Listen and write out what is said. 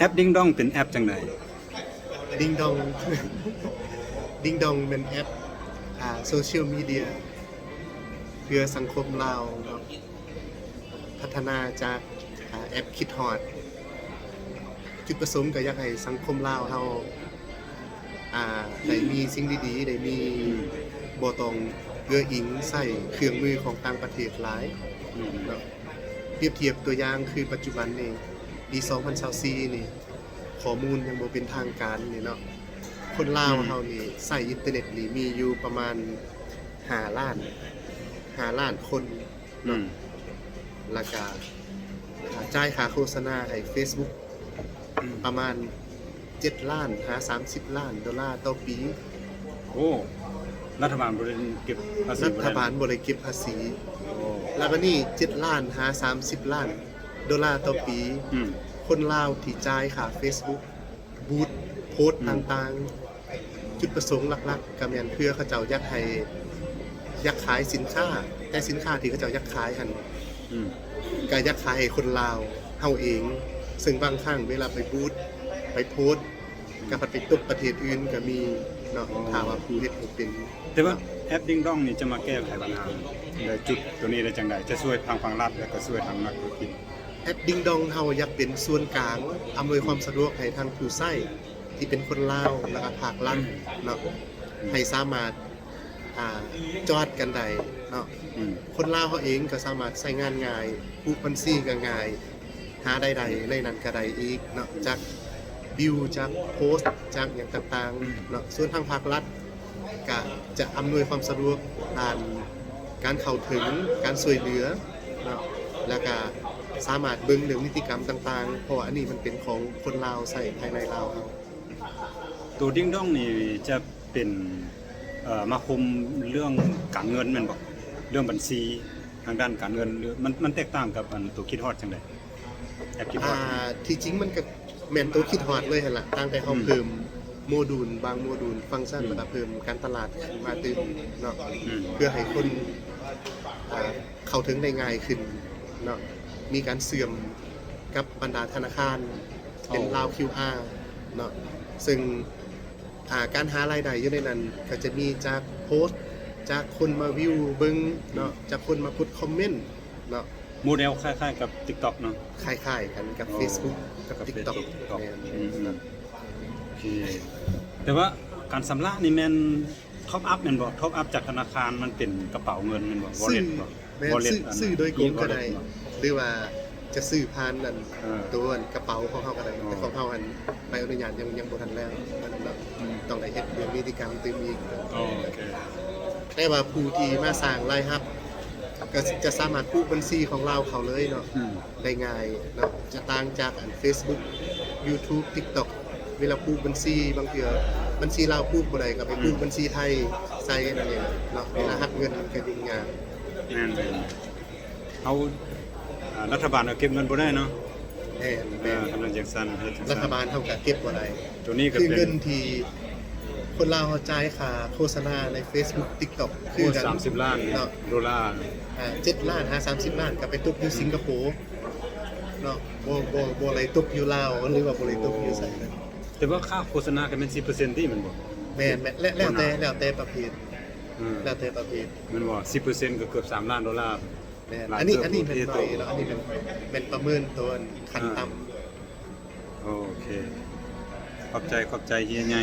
ແອັບດິງດອງເປັນແອັບຈັ່ງໃດ? ດິງດອງ ດິງດອງແມ່ນແອັບ ອ່າ ໂຊຊຽວມີເດຍ ເພື່ອສັງຄົມລາວເນາະ ພັດທະນາຈາກ ອ່າ ແອັບຄິດຮອດ. ຈຸດປະສົງກໍຢາກໃຫ້ສັງຄົມລາວເຮົາ ອ່າ ໄດ້ມີສິ່ງດີໆ ໄດ້ມີ ບໍ່ຕ້ອງເອື້ອອີງໃສ່ເຄື່ອງມືຂອງຕ່າງປະເທດຫຼາຍເນາະ. ປຽບທຽບຕົວຢ່າງຄືປັດຈຸບັນນີ້ ປີສອງພັນຊາວສີ່ນີ້ ຂໍ້ມູນຍັງບໍ່ເປັນທາງການນີ້ເນາະ ຄົນລາວເຮົານີ້ໃຊ້ອິນເຕີເນັດນີ້ມີຢູ່ປະມານຫ້າລ້ານ ຫ້າລ້ານຄົນເນາະ ແລ້ວກະຈ່າຍຄ່າໂຄສະນາໃຫ້ເຟສບຸກປະມານເຈັດລ້ານຫາສາມສິບລ້ານໂດລາຕໍ່ປີ. ໂອ້ ລັດຖະບານບໍ່ໄດ້ເກັບພາສີ ລັດຖະບານບໍ່ໄດ້ເກັບພາສີ. ແລ້ວບາດນີ້ເຈັດລ້ານຫາສາມສິບລ້ານໂດລາຕໍ່ປີ ຄົນລາວທີ່ຈ່າຍຄ່າເຟສບຸກ ບູດໂພສຕ່າງໆ ຈຸດປະສົງຫຼັກໆ ກໍແມ່ນເພື່ອເຂົາເຈົ້າຢາກໃຫ້ ຢາກຂາຍສິນຄ້າ ແຕ່ສິນຄ້າທີ່ເຂົາເຈົ້າຢາກຂາຍຫັ້ນ ກໍຢາກຂາຍໃຫ້ຄົນລາວເຮົາເອງ ເຊິ່ງບາງຄັ້ງເວລາໄປບູດ ໄປໂພສ ກໍພັດໄປຕົກປະເທດອື່ນກໍມີເນາະ ຖ້າວ່າຜູ້ເຮັດບໍ່ເປັນ. ແຕ່ວ່າແອັບດິງດອງນີ້ຈະມາແກ້ໄຂບັນຫາໃນຈຸດໂຕນີ້ໄດ້ຈັ່ງໃດ? ຈະຊ່ວຍທາງພາກລັດ ແລະກໍຊ່ວຍທາງນັກທຸລະກິດ. ແອັບດິງດອງເຮົາຢາກເປັນສ່ວນກາງອຳນວຍຄວາມສະດວກໃຫ້ທາງຜູ້ໃຊ້ທີ່ເປັນຄົນລາວ ແລ້ວກໍພາກລັດເນາະ ໃຫ້ສາມາດ ອ່າ ຈອດກັນໄດ້ເນາະ. ຄົນລາວເຮົາເອງກໍສາມາດໃຊ້ງານງ່າຍ ຜູກບັນຊີກໍງ່າຍ ຫາລາຍໄດ້ໃນນັ້ນກໍໄດ້ອີກເນາະ ຈາກວິວ ຈາກໂພສ ຈາກຫຍັງຕ່າງໆເນາະ. ສ່ວນທາງພາກລັດກະຈະອຳນວຍຄວາມສະດວກດ້ານການເຂົ້າເຖິງ ການຊ່ວຍເຫຼືອເນາະ ແລ້ວກະສາມາດເບິ່ງເລື່ອງນິຕິກຳຕ່າງໆ ເພາະວ່າອັນນີ້ມັນເປັນຂອງຄົນລາວໃຊ້ພາຍໃນລາວເຮົາ. ໂຕດິງດອງນີ້ຈະເປັນ ເອີ ມາຄຸມເລື່ອງການເງິນແມ່ນບໍ່? ເລື່ອງບັນຊີທາງດ້ານການເງິນ ມັນ ມັນແຕກຕ່າງກັບອັນໂຕຄິດຮອດຈັ່ງໃດ? ແອັບຄິດຮອດ ອ່າ ທີ່ຈິງມັນກໍ ແມ່ນໂຕຄິດຮອດເລີຍຫັ້ນລະ ຕ່າງແຕ່ເຮົາເພີ່ມໂມດູນ ບາງໂມດູນ ຟັງຊັນ ແລ້ວກໍເພີ່ມການຕະຫຼາດຂຶ້ນມາຕື່ມເນາະ ເພື່ອໃຫ້ຄົນ ອ່າ ເຂົ້າເຖິງໄດ້ງ່າຍຂຶ້ນເນາະ ມີການເຊື່ອມກັບບັນດາທະນາຄານ ເປັນລາວຄິວອາເນາະ ເຊິ່ງ ອ່າ ການຫາລາຍໄດ້ຢູ່ໃນນັ້ນກໍຈະມີຈາກໂພສ ຈາກຄົນມາວິວເບິ່ງເນາະ ຈາກຄົນມາກົດຄອມເມັນເນາະ. ໂມເດລຄ້າຍໆກັບຕິກຕັອກເນາະ? ຄ້າຍໆກັນກັບເຟສບຸກກັບຕິກຕັອກ. ແມ່ນ ໂອເຄ ແຕ່ວ່າການຊຳລະນີ້ແມ່ນທັອບອັບແມ່ນບໍ່? ທັອບອັບຈາກທະນາຄານ ມັນເປັນກະເປົາເງິນແມ່ນບໍ່? ວໍເລັດບໍ່? ແມ່ນ ຊື້ ຊື້ໂດຍກົງກໍໄດ້ ຫຼືວ່າຈະຊື້ຜ່ານອັນ ເອີ ໂຕອັນກະເປົາຂອງເຮົາກໍໄດ້. ອໍ ແຕ່ຂອງເຮົາຫັ້ນໃບອະນຸຍາດຍັງ ຍັງບໍ່ທັນແລ້ວ ອັນນັ້ນເນາະ ອືມ ຕ້ອງໄດ້ເຮັດເລື່ອງນິຕິກຳຕື່ມອີກ. ອໍ ໂອເຄ ແຕ່ວ່າຜູ້ທີ່ມາສ້າງລາຍຮັບ ກໍຈະສາມາດຜູກບັນຊີຂອງລາວເຂົ້າເລີຍເນາະ ອືມ ໄດ້ງ່າຍເນາະ ຈະຕ່າງຈາກອັນເຟສບຸກ ຢູທູບ ຕິກຕັອກ ເວລາຜູກບັນຊີ ບາງເທື່ອບັນຊີລາວຜູກບໍ່ໄດ້ ກໍໄປຜູກບັນຊີໄທໃສ່ນັ້ນເອງເນາະ ເວລາຮັບເງິນມັນກໍຫຍຸ້ງຍາກ. ແມ່ນໆ ເຮົາ ອ່າ ລັດຖະບານກໍເກັບເງິນບໍ່ໄດ້ເນາະ. ແມ່ນໆ ເອີ ຄັນວ່າຈັ່ງຊັ້ນ ລັດຖະບານເຮົາກໍເກັບບໍ່ໄດ້. ໂຕນີ້ກໍຄືເງິນທີ່ຄົນລາວເຮົາຈ່າຍຄ່າໂຄສະນາໃນເຟສບຸກ ຕິກຕັອກ ຄືກັນ ສາມສິບລ້ານເນາະ ໂດລາ ອ່າ ເຈັດລ້ານຫາສາມສິບລ້ານ ກໍໄປຕົກຢູ່ສິງກະໂປເນາະ ບໍ່ ບໍ່ ບໍ່ໄດ້ຕົກຢູ່ລາວ ຫຼືວ່າບໍ່ໄດ້ຕົກຢູ່ໃສເລີຍ. ແຕ່ວ່າຄ່າໂຄສະນາກໍແມ່ນສິບເປີເຊັນຕິ ແມ່ນບໍ່? ແມ່ນໆ ແລ້ວແຕ່ ແລ້ວແຕ່ປະເພດ ອືມ ແລ້ວແຕ່ປະເພດ ແມ່ນບໍ່? ສິບເປີເຊັນກໍເກືອບສາມລ້ານໂດລາ. ແມ່ນ ອັນນີ້ ອັນນີ້ແມ່ນໜ້ອຍເນາະ ອັນນີ້ແມ່ນ ແມ່ນປະເມີນຕົວຂັ້ນຕ່ຳ. ໂອເຄ ຂອບໃຈ ຂອບໃຈເຮຍໃຫຍ່.